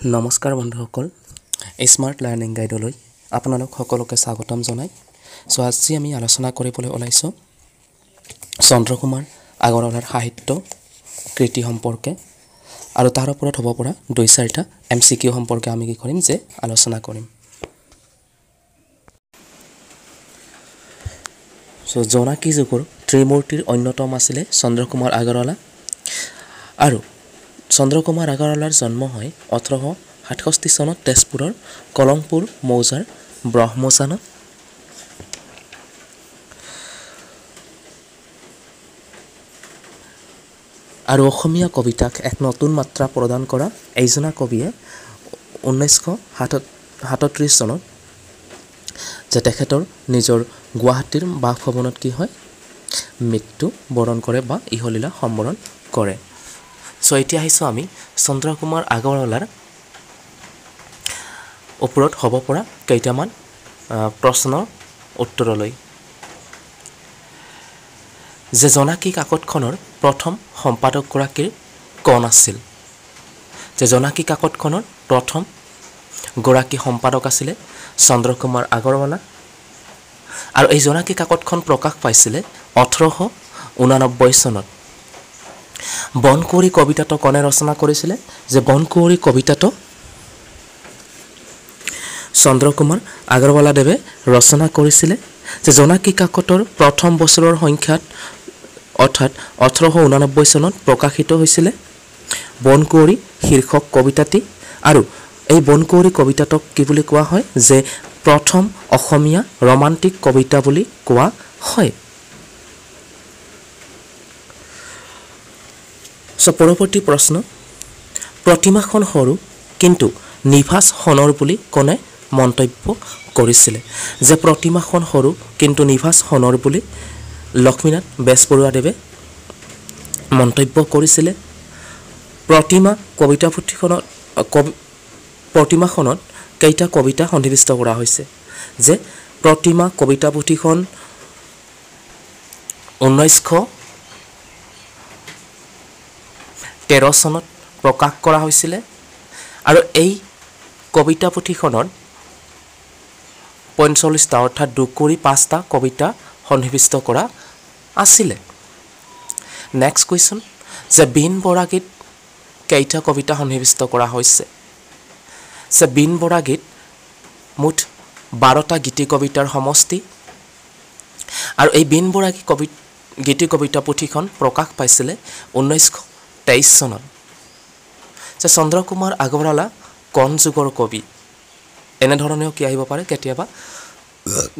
নমস্কাৰ বন্ধুসকল, smart learning গাইডলৈ আপোনালোক সকলোকে স্বাগতম জনাই। আজি আমি আলোচনা কৰিবলৈ ওলাইছোঁ চন্দ্ৰকুমাৰ আগৰৱালাৰ সাহিত্য কৃতি সম্পৰ্কে আৰু তাৰ ওপৰত হ'ব পৰা দুই চাৰিটা MCQ সম্পৰ্কে আমি কি কৰিম যে আলোচনা কৰিম। জোনাকী যুগৰ ত্ৰিমূৰ্তিৰ অন্যতম আছিলে চন্দ্ৰকুমাৰ আগৰৱালা আৰু চন্দ্ৰকুমাৰ আগৰৱালাৰ জন্ম হয় 1867 চনত তেজপুৰৰ কলংপুৰ মৌজাৰ ব্ৰহ্মজানত। আৰু অসমীয়া কবিতাক এক নতুন মাত্ৰা প্ৰদান কৰা এইজনা কবিয়ে 1937 চনত যে তেখেতৰ নিজৰ গুৱাহাটীৰ বাসভৱনত কি হয় মৃত্যু বৰণ কৰে বা ইহলীলা সম্বৰণ কৰে। এতিয়া আহিছোঁ আমি চন্দ্ৰকুমাৰ আগৰৱালাৰ ওপৰত হ'ব পৰা কেইটামান প্ৰশ্নৰ উত্তৰলৈ। যে জোনাকী কাকতখনৰ প্ৰথম সম্পাদকগৰাকীৰ কোন আছিল? যে জোনাকী কাকতখনৰ প্ৰথম গৰাকী সম্পাদক আছিলে চন্দ্ৰকুমাৰ আগৰৱালা আৰু এই জোনাকী কাকতখন প্ৰকাশ পাইছিলে 1889 চনত। বনকুঁৱৰী কবিতাটো কোনে ৰচনা কৰিছিলে? যে বনকুঁৱৰী কবিতাটো চন্দ্ৰকুমাৰ আগৰৱালাদেৱে ৰচনা কৰিছিলে। যে জোনাকী কাকতৰ প্ৰথম বছৰৰ সংখ্যাত অৰ্থাৎ 1889 চনত প্ৰকাশিত হৈছিলে বনকুঁৱৰী শীৰ্ষক কবিতাটি আৰু এই বনকুঁৱৰী কবিতাটোক কি বুলি কোৱা হয়? যে প্ৰথম অসমীয়া ৰোমান্টিক কবিতা বুলি কোৱা হয়। পৰৱৰ্তী প্ৰশ্ন, প্ৰতিমাখন সৰু কিন্তু নিভাঁজ সোণৰ বুলি কোনে মন্তব্য কৰিছিলে? যে প্ৰতিমাখন সৰু কিন্তু নিভাঁজ সোণৰ বুলি লক্ষ্মীনাথ বেজবৰুৱাদেৱে মন্তব্য কৰিছিলে। প্ৰতিমা কবিতা পুথিখনত প্ৰতিমাখনত কেইটা কবিতা সন্নিৱিষ্ট কৰা হৈছে? যে প্ৰতিমা কবিতা পুথিখন 1913 চনত প্ৰকাশ কৰা হৈছিলে আৰু এই কবিতা পুথিখনত 45টা অৰ্থাৎ 205টা কবিতা সন্নিৱিষ্ট কৰা আছিলে। নেক্সট কুৱেশ্যন, যে বীণ বৰাগীত কেইটা কবিতা সন্নিৱিষ্ট কৰা হৈছে? যে বীণ বৰাগীত মুঠ 12টা গীতি কবিতাৰ সমষ্টি আৰু এই বীণ বৰাগী গীতি কবিতা পুথিখন প্ৰকাশ পাইছিলে 1923 চনত। যে চন্দ্ৰকুমাৰ আগৰৱালা কোন যুগৰ কবি? এনেধৰণেও কি আহিব পাৰে, কেতিয়াবা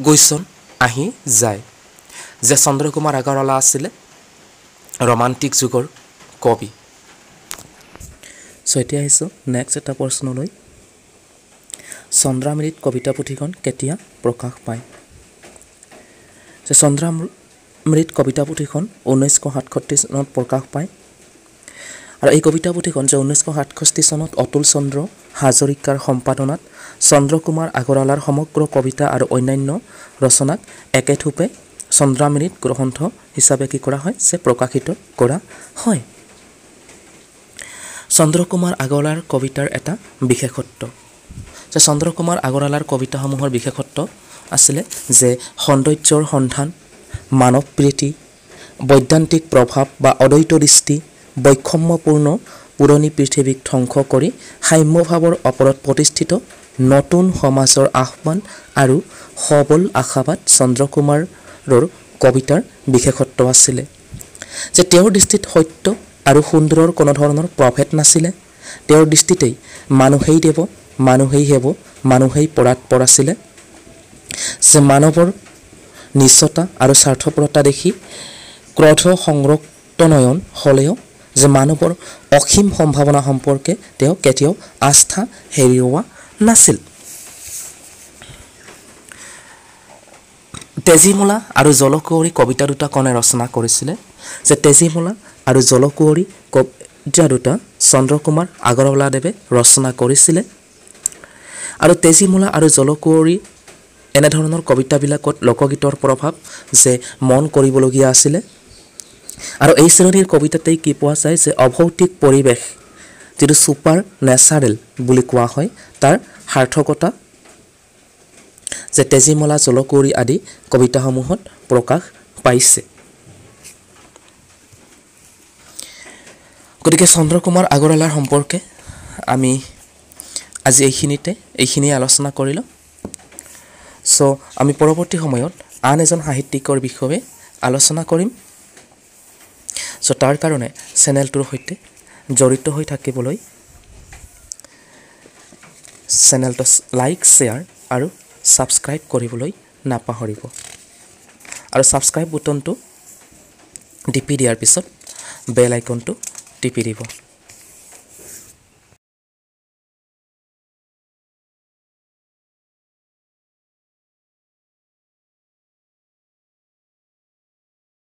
কুৱেশ্যন আহি যায়। যে চন্দ্ৰকুমাৰ আগৰৱালা আছিলে ৰোমান্টিক যুগৰ কবি। এতিয়া আহিছোঁ নেক্সট এটা প্ৰশ্নলৈ, চন্দ্ৰামৃত কবিতা পুথিখন কেতিয়া প্ৰকাশ পায়? যে চন্দ্ৰামৃত কবিতা পুথিখন 1967 চনত প্ৰকাশ পায় আৰু এই কবিতা পুথিখন যে 1967 চনত অতুল চন্দ্ৰ হাজৰিকাৰ সম্পাদনাত চন্দ্ৰকুমাৰ আগৰৱালাৰ সমগ্ৰ কবিতা আৰু অন্যান্য ৰচনাক একেথোপে চন্দ্ৰামৃত গ্ৰন্থ হিচাপে কি কৰা হয়? যে প্ৰকাশিত কৰা হয়। চন্দ্ৰকুমাৰ আগৰৱালাৰ কবিতাৰ এটা বিশেষত্ব, যে চন্দ্ৰকুমাৰ আগৰৱালাৰ কবিতাসমূহৰ বিশেষত্ব আছিলে যে সৌন্দৰ্যৰ সন্ধান, মানৱ প্ৰীতি, বৈদান্তিক প্ৰভাৱ বা অদ্বৈত দৃষ্টি, বৈষম্যপূৰ্ণ পুৰণি পৃথিৱীক ধ্বংস কৰি সাম্যভাৱৰ ওপৰত প্ৰতিষ্ঠিত নতুন সমাজৰ আহ্বান আৰু সবল আশাবাদ চন্দ্ৰকুমাৰৰ কবিতাৰ বিশেষত্ব আছিলে। যে তেওঁৰ দৃষ্টিত সত্য আৰু সুন্দৰৰ কোনো ধৰণৰ প্ৰভেদ নাছিলে। তেওঁৰ দৃষ্টিতেই মানুহেই দেৱ, মানুহেই হেৱ, মানুহেই পৰাৎপৰ আছিলে। যে মানৱৰ নিচতা আৰু স্বাৰ্থপৰতা দেখি ক্ৰোধ সংৰক্তনয়ন হ'লেও যে মানৱৰ অসীম সম্ভাৱনা সম্পৰ্কে তেওঁ কেতিয়াও আস্থা হেৰুওৱা নাছিল। তেজীমলা আৰু জলকুঁৱৰী কবিতা দুটা কোনে ৰচনা কৰিছিলে? যে তেজীমলা আৰু জলকুঁৱৰী কবিতা দুটা চন্দ্ৰকুমাৰ আগৰৱালাদেৱে ৰচনা কৰিছিলে আৰু তেজীমলা আৰু জলকুঁৱৰী এনেধৰণৰ কবিতাবিলাকত লোকগীতৰ প্ৰভাৱ যে মন কৰিবলগীয়া আছিলে আৰু এই শ্ৰেণীৰ কবিতাতেই কি পোৱা যায় যে অভৌতিক পৰিৱেশ যিটো ছুপাৰ নেচাৰেল বুলি কোৱা হয়, তাৰ সাৰ্থকতা যে তেজীমলা, জলকুঁৱৰী আদি কবিতাসমূহত প্ৰকাশ পাইছে। গতিকে চন্দ্ৰকুমাৰ আগৰৱালাৰ সম্পৰ্কে আমি আজি এইখিনিয়ে আলোচনা কৰিলোঁ। চ' আমি পৰৱৰ্তী সময়ত আন এজন সাহিত্যিকৰ বিষয়ে আলোচনা কৰিম। চ' তাৰ কাৰণে চেনেলটোৰ সৈতে জড়িত হৈ থাকিবলৈ চেনেলটো লাইক, শ্বেয়াৰ আৰু ছাবস্ক্ৰাইব কৰিবলৈ নাপাহৰিব। আৰু ছাবস্ক্ৰাইব বুটনটো টিপি দিয়াৰ পিছত বেল আইকনটো টিপি দিব।